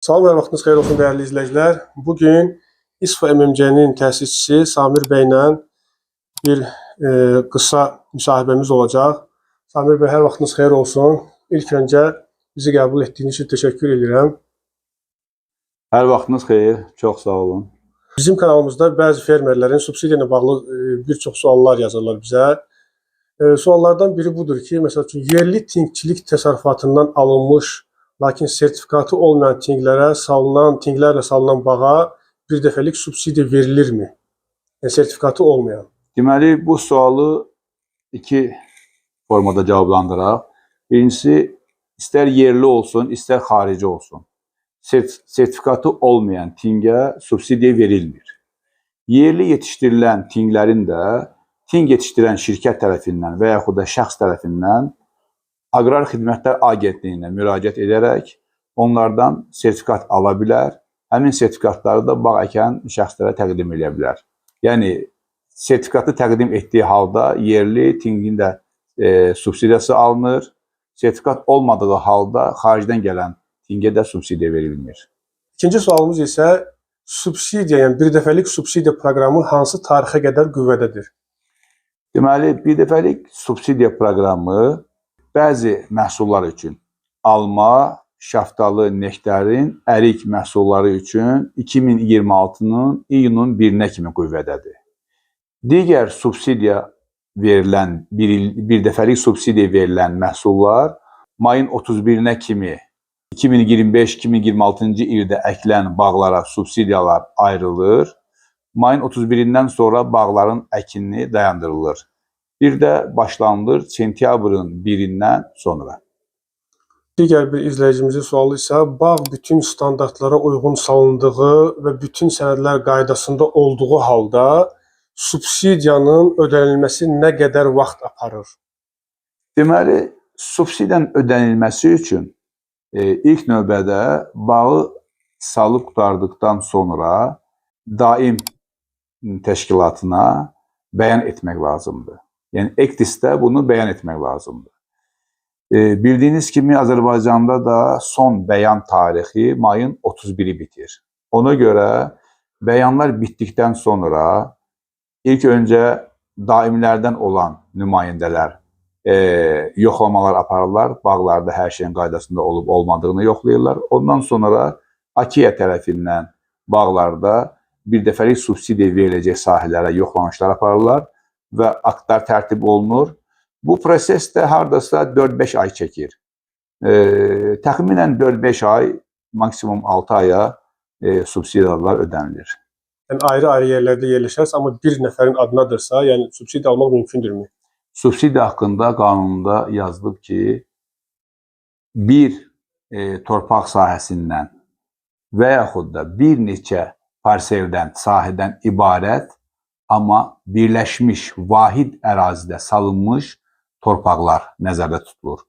Salam, hər vaxtınız xeyir olsun dəyərli izləyicilər. Bu gün İSFA MMC-nin təsisçisi Samir bəylə bir qısa müsahibəmiz olacaq. Samir bəy, hər vaxtınız xeyir olsun. İlk öncə bizi qəbul etdiyiniz üçün təşəkkür edirəm. Hər vaxtınız xeyir, çox sağ olun. Bizim kanalımızda bəzi fermerlərin subsidiya ilə bağlı bir çox suallar yazırlar bizə. Suallardan biri budur ki, məsəl üçün yerli tinkçilik təsərrüfatından alınmış, lakin sertifikatı olmayan tinklərə salınan, tinklərlə salınan bağa bir dəfəlik subsidiya verilirmi? Yəni sertifikatı olmayan. Deməli, bu sualı iki formada cavablandıraq. Birincisi, istər yerli olsun, istər xarici olsun. Sertifikatı olmayan tingə subsidiya verilmir. Yerli yetişdirilən tinglərin də ting yetişdirən şirkət tərəfindən və yaxud da şəxs tərəfindən Aqrar Xidmətlər Agentliyinə müraciət edərək onlardan sertifikat ala bilər. Həmin sertifikatları da bağ əkən şəxslərə təqdim edə bilər. Yəni sertifikatı təqdim etdiyi halda yerli tingin də subsidiyası alınır. Sertifikat olmadığı halda xaricdən gələn tingə də subsidiya verilmir. İkinci sualımız isə subsidiya, yəni bir dəfəlik subsidiya proqramı hansı tarixə qədər qüvvədədir? Deməli, bir dəfəlik subsidiya proqramı bəzi məhsullar üçün alma, şaftalı, nektarin, ərik məhsulları üçün 2026-nın iyunun 1-nə kimi qüvvədədir. Digər subsidiya verilən, bir dəfəlik subsidiya verilən məhsullar mayın 31-nə kimi 2025-2026-cı ildə əkilən bağlara subsidiyalar ayrılır. Mayın 31-dən sonra bağların əkini dayandırılır. Bir də başlanılır sentyabrın 1-dən sonra. Digər bir izləyicimizin sualı isə bağ bütün standartlara uyğun salındığı və bütün sənədlər qaydasında olduğu halda subsidiyanın ödənilməsi nə qədər vaxt aparır? Deməli, subsidiyanın ödənilməsi üçün ilk növbədə bağı salıb qurtardıqdan sonra daim təşkilatına bəyan etmək lazımdır. Yəni EKDİS-də bunu bəyan etmək lazımdır. Bildiyiniz kimi Azərbaycanda da son bəyan tarixi mayın 31-i bitir. Ona görə bəyanlar bitdikdən sonra ilk öncə daimlərdən olan nümayəndələr yoxlamalar aparırlar. Bağlarda hər şeyin qaydasında olub olmadığını yoxlayırlar. Ondan sonra AKİA tərəfindən bağlarda bir dəfəlik subsidiya veriləcək sahələrə yoxlanışlar aparırlar və aktlar tərtib olunur. Bu proses də hardasa 4-5 ay çəkir. Təxminən 4-5 ay, maksimum 6 aya subsidiyalar ödənilir. Yəni ayrı-ayrı yerlərdə yerləşərsə, amma bir nəfərin adınadırsa, yəni subsidiya almaq mümkündürmü? Subsidiya haqqında qanunda yazılıb ki, bir torpaq sahəsindən və yaxud da bir neçə parseldən, sahədən ibarət, amma birləşmiş vahid ərazidə salınmış torpaqlar nəzərdə tutulur.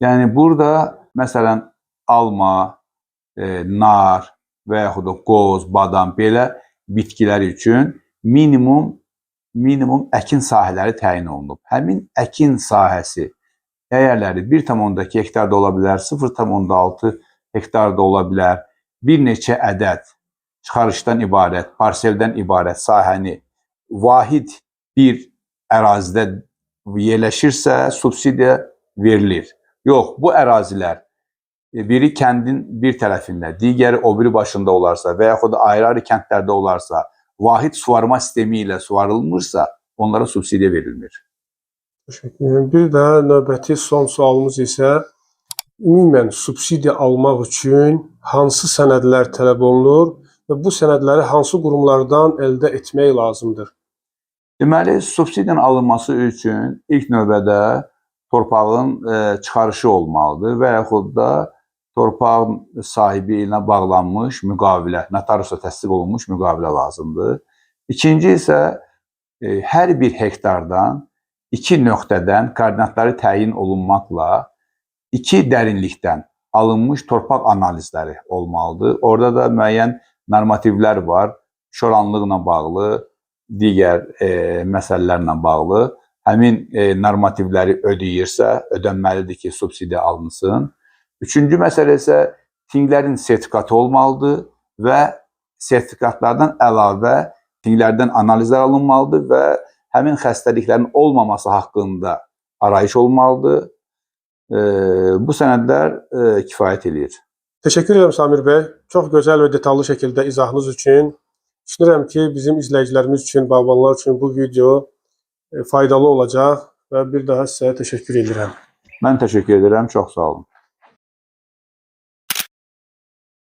Yəni burada məsələn alma, nar və yaxud da qoz, badam belə bitkilər üçün minimum əkin sahələri təyin olunub. Həmin əkin sahəsi dəyərləri 1,2 hektar da ola bilər, 0,6 hektar da ola bilər. Bir neçə ədəd çıxarışdan ibarət, parseldən ibarət sahəni vahid bir ərazidə yerləşirsə, subsidiya verilir. Yox, bu ərazilər biri kəndin bir tərəfində, digəri o biri başında olarsa və yaxud da ayrı-ayrı kəndlərdə olarsa, vahid suvarma sistemi ilə suvarılmırsa, onlara subsidiya verilmir. Təşəkkür edirəm. Bir də növbəti son sualımız isə ümumən subsidiya almaq üçün hansı sənədlər tələb olunur və bu sənədləri hansı qurumlardan əldə etmək lazımdır? Deməli, subsidiyanın alınması üçün ilk növbədə torpağın çıxarışı olmalıdır və yaxud da torpağın sahibi ilə bağlanmış müqavilə, notariusla təsdiq olunmuş müqavilə lazımdır. İkinci isə hər bir hektardan iki nöqtədən koordinatları təyin olunmaqla iki dərinlikdən alınmış torpaq analizləri olmalıdır. Orada da müəyyən normativlər var, şoranlıqla bağlı, digər məsələlərlə bağlı. Həmin normativləri ödəyirsə, ödənməlidir ki, subsidiya alınsın. Üçüncü məsələ isə Tinglərin sertifikatı olmalıdır və sertifikatlardan əlavə tinglərdən analizlər alınmalıdır və həmin xəstəliklərin olmaması haqqında arayış olmalıdır. Bu sənədlər kifayət eləyir. Təşəkkür edirəm Samir bəy. Çox gözəl və detallı şəkildə izahınız üçün. Düşünürəm ki, bizim izləyicilərimiz üçün, bağbanlar üçün bu video faydalı olacaq və bir daha sizə təşəkkür edirəm. Mən təşəkkür edirəm. Çox sağ olun.